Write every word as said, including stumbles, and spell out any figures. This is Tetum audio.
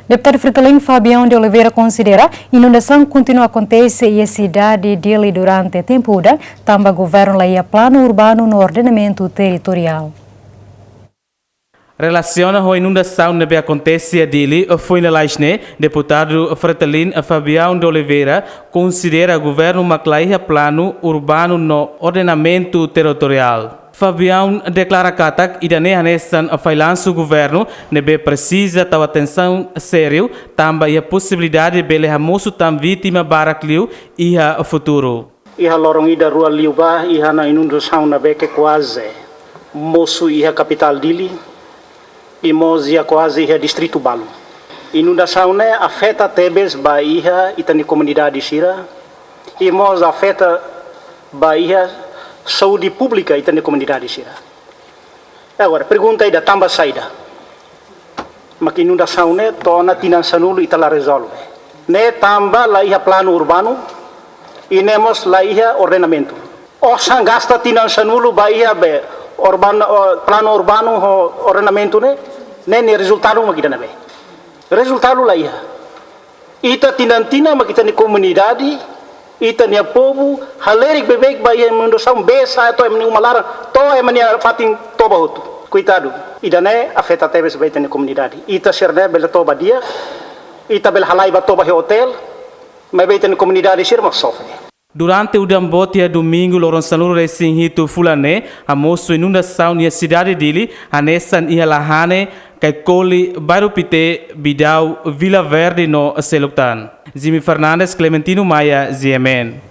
Deputadu Fretilin Fabião de Oliveira konsidera inundasaun kontinua akontese iha sidade Dili durante tempu udan, tanba governu la iha planu urbanu no ordenamentu territoriál. Relasiona ho inundasaun ne'ebé akontese iha Dili, foin lalais ne'e, deputadu Fretilin Fabião de Oliveira konsidera governu mak la iha planu urbanu no ordenamentu territoriál. Fabião deklara katak ida-ne'e hanesan fallansu governu ne'ebé presiza tau atensaun sériu, tanba iha posibilidade bele hamosu tan vítima barak liu iha futuru. Iha loron ida rua liubá, iha ona inundasaun ne'ebé ke kuaze mosu iha kapitál Dili, i mós iha kuaze iha distritu balu. Inundasaun ne'e afeta tebes ba iha ita-nia komunidade sira, i mós afeta ba iha saúde públika ita-nia komunidade sira. Agora, pergunta ida, tanba saida mak inundasaun ne'e to'o ona tinan sanulu ita la rezolve? Ne'e tanba la iha planu urbanu, i ne'e mós la iha ordenamentu. Osan gasta tinan sanulu ba iha be urban, o, planu urbanu ho ordenamentu ne'e, ne'e nia rezultadu mak ida-ne'ebé? Rezultadu la iha. Ita tinan-tinan mak ita-nia komunidade, ita-nia povu halerik beibeik ba iha inundasaun, bee sa'e to'o ema nia uma laran, to'o ema nia fatin toba hotu. Koitadu, ida-ne'e afeta tebes ba ita-nia komunidade. Ita sira-ne'e bele toba di'ak, ita bele halai ba toba iha otél, maibé ita-nia komunidade sira mak sofre. Durante udan boot iha domingu loron sanulu-resin-hitu fulan ne'e, hamosu inundasaun iha sidade Dili, hanesan iha Lahane, Kaikoli, Bairru Pite, Bidau, Vila Verde no seluk tan. Jimmy Fernandes, Clementino Maia, G M N.